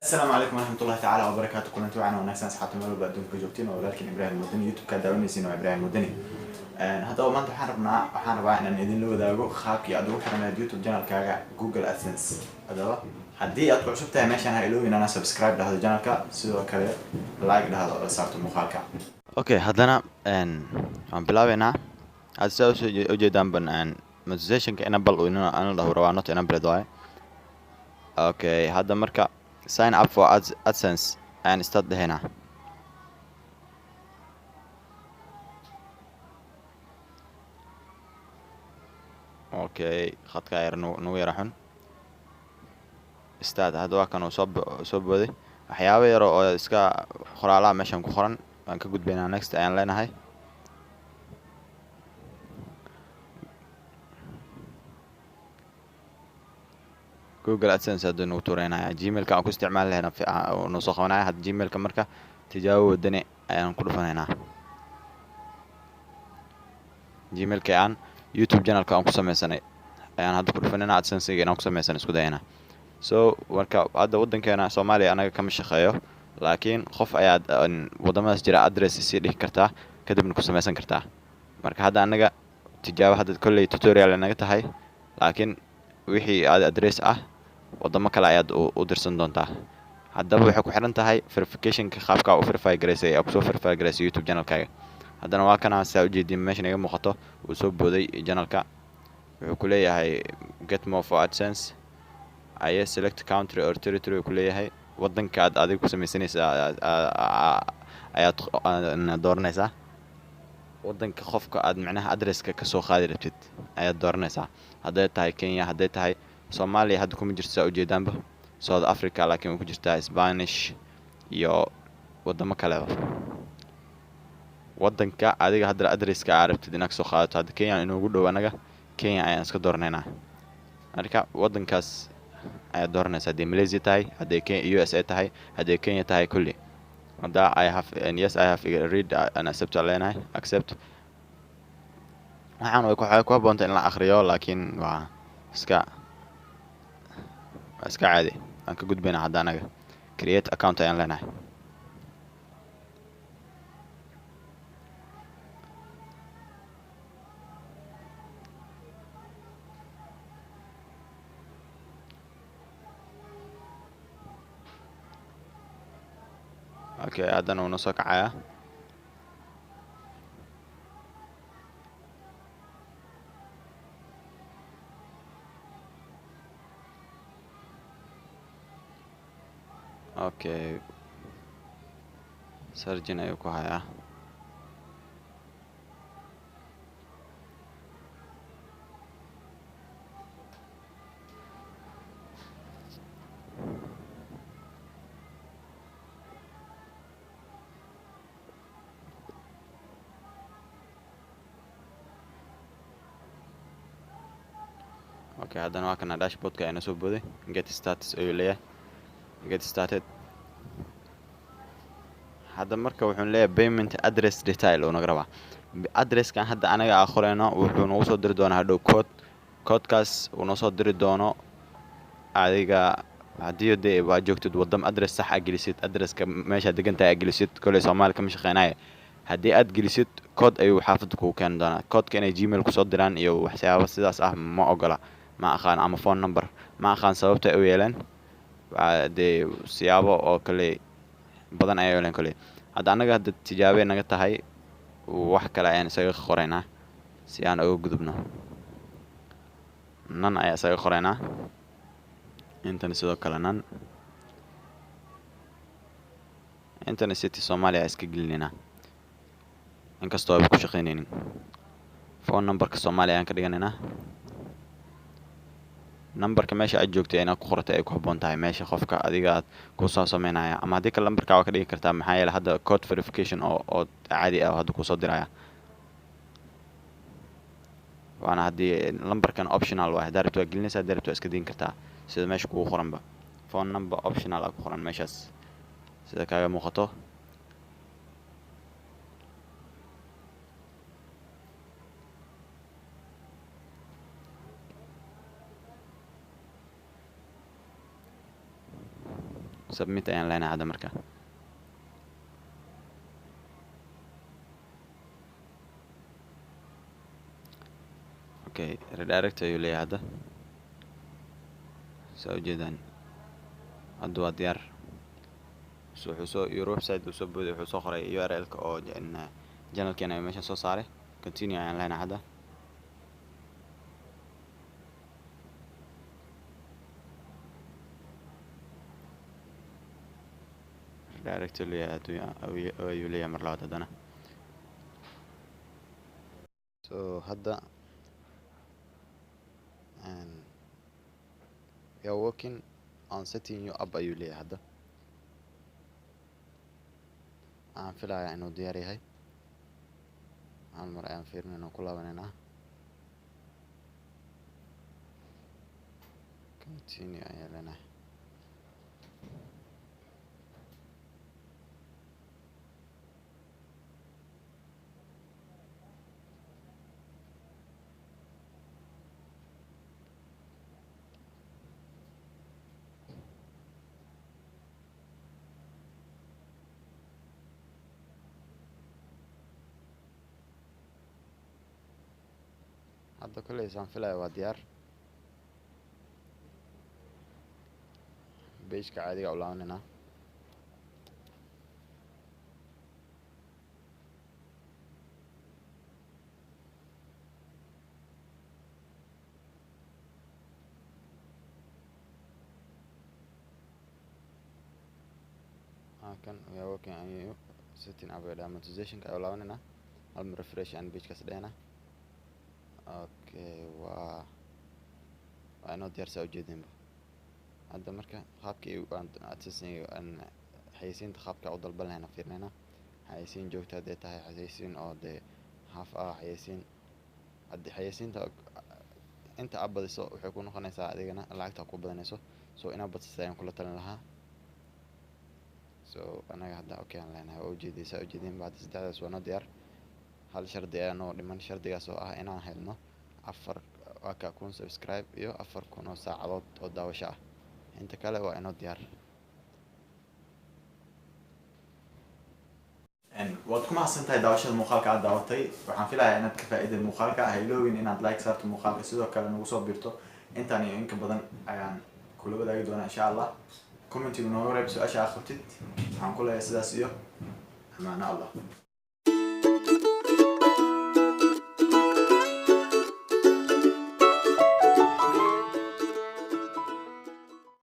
Asalaamu calaykum waraxmatullahi tacaala wabarakaatu. Kulanti wacan wanaagsan, asxaabta meel walba adduunka ka joogtiin. Oo walaalkiin Ibraahim Wadani, YouTube-ka daawanaysiin waa Ibraahim Wadani. Haddaba maanta waxaan rabaa inaan idinla wadaago qaabkii aad ugu xiran lahayd YouTube channelkaaga Google AdSense. Haddaba haddii aad ku cusub tahay meeshaan, ha iloobin inaa subscribe dhahdo channelka, sidoo kale like dhahdo oo la saarto muuqaalka. Okay, haddana waan bilaabeynaa. Aad sidaa usoo ujeedaan ban monetizationka enable uu ina dhaho rabaa, not enabled waaye. Okay, hadda marka sign up for AdSense ayaan start dhehaynaa. Okay, khadka yar nagu yara xun. Start hadda waa kan uu soo booday. Waxyaabo yar oo iska qoraalaha meeshan ku qoran waan ka gudbaynaa, next ayaan leenahay. Google AdSense hadduu nagu tuureynaya, Gmailka aan ku isticmaali lahayna noo soo qabanaya. Hadda Gmailka marka Tijaabo Wadani ayaan ku dhufanaynaa. Gmailka aan YouTube channelka aan ku sameysanay ayaan hadda ku dhufanayna, AdSensega inaan ku sameysan isku dayana. So marka hadda waddankeena Soomaaliya anaga kama shaqeeyo, laakiin qof ayaad waddamadaas jira address sii dhihi kartaa, kadibna ku sameysan kartaa. Marka hadda anaga tijaabo, hadda kolley tutorial naga tahay, laakiin wixii aad address ah waddamo kale ayaad u dirsan doontaa. Haddaba waxay ku xiran tahay verificationka, qaabka u verify garaysay ayaa kusoo verify garaysay YouTube channelkaaga. Haddana waa kana, saa ujeediin meeshan iga muuqato, uu soo booday channelka. Wuxuu ku leeyahay "Get more for AdSense" aye, "Select country or territory" ku leeyahay. Waddanka aad adiga ku sameysanaysa ayaad dooranaysaa. Waddanka qofka aad micnaha addresska kasoo qaadi rabtid ayaad dooranaysaa, hadday tahay Kenya, hadday tahay Soomaaliya. Hadda kuma jirto, saa ujeedaanba. South Africa laakiin way ku jirtaa, Spanish iyo waddamo kaleba. Waddanka adiga hadda addresska aa rabtid inaad kasoo qaadato, hadda Kenya inoogu dhow, anaga Kenya ayaan iska dooranaynaa. Marka waddankaas ayaad dooranaysaa, hadday Malaysia tahay, hadday USA tahay, hadday Kenya tahay, kulli. Hadda "I have and yes, I have read and accept" aan leenahay, accept. Waxaan way ku habboonta in la akhriyo, laakiin waa iska caadi, waan ka gudbaynaa. Hadda anaga create account ayaan leenahay. Okay, haddana wuu noo soo kacayaa. Okay, searching ayuu ku hayaa. Okay, haddana waa kana dashboardka ayaa soo booday. "Get started" ayuu leeyahay, get started. Hadda marka wuxuu leeyahay payment address detail uu naga rabaa. Addresskan hadda anaga aa qoreyno wuxuu nagu soo diri doonaa hadhow code. Codekaas uu noo soo diri doono adiga haddii dee waa joogtid wadam, address sax aa gelisid, addresska meeshaad degan tahay aa gelisid. Koley Soomaali kama shaqeynaya. Haddii aad gelisid, code ayuu xaafadda kugu keeni doonaa. Codeka inay Gmail kusoo diraan iyo waxyaabo sidaas ah ma ogola, ma aqaan, ama phone number, ma aqaan sababta ay u yeeleen. Waa dee siyaabo oo kale badan ayay yeeleen. Koley hadda annaga hadda tijaabay naga tahay, wax kale ayaan isaga qoraynaa si aan uga gudubno. None ayaa isaga qoraynaa intan, sidoo kale none intana. City Soomaaliya ayaa iska gelinaynaa, inkastoo ayba ku shaqeyneynin. Phone numberka Soomaaliya ayaan ka dhiganaynaa. Numberka meesha aad joogtay inaad ku qoratay ay ku habboon tahay, meesha qofka adiga aad kusoo sameynaya, ama haddii kale numberka waa ka dhigi kartaa. Maxaa yeele hadda code verification oo caadi ah oo hadda kusoo diraya, waana haddii numberkan optional waay. Haddaa rabto waa gelinaysa, haddaa rabto waa iska deyn kartaa, sida meesha kugu qoranba. Phone number optional aa ku qoran meeshaas, sida kaaga muuqato. Submit ayaan leenahay hadda marka. Okay, redirect ayuu leeyahay hadda. Saa ujeedaan hadda waa diyaar. So wuxuu soo your website uu soo booday, wuxuu soo qoray URL-ka oo channelkeena ayuu meeshan soo saaray. Continue ayaan leenahay hadda. Redirect leeyahay ayuu leeyahay mar labaad haddana. So hadda we are working on setting you up ayuu leeyahay hadda. Waxaan filayaa inuu diyaar yahay. Hal mar ayaan fiirinaynaa, ku laabanaynaa. Continue ayaan leenahay. Hadda kolley saan filaya waa diyaar. Page-ka caadiga u laabanayna. Kan we are working on you setting up monetization-ka ayuu laabanayna. Hal mar refresh aan page-kaas dhehna. Okay, waa inoo diyaar saa ujeedinba. Hadda marka qaabkii aan AdSense aan xayeysiinta qaabka u dalban lahayna fiirinayna. Xayeysiin joogto hadday tahay, xayeysiin oo dee half ah, xayeysiin haddii xayeysiinta inta aad badiso waxay ku noqonaysaa adigana lacagta ku badanayso. So inaad badsatay ayaan kula talin lahaa. So anaga hadda okay aan leenahay, waa ujeeday saa ujeedin ba hadda saddexdaas waa noo diyaar. Hal shardi ayaa noo dhiman, shardigaas oo ah inaan helno afar waa ka 1000 subscribe iyo 4000 oo saacadood oo daawasho ah. Inta kale waa inoo diyaar. Waad ku mahadsan tahay daawashada muuqaalka aad daawatay. Waxaan filayaa inaad ka faa'iiday muuqaalka. Ha iloowin inaad like saarto muuqaalka, sidoo kale nagu soo biirto. Intaan iyo inka badan ayaan kula wadaagi doonaa insha Allah. Commentiga nooga reeb su-aasha aad qabtid. Waxaan ku leeyahay sidaas iyo amaano Allah.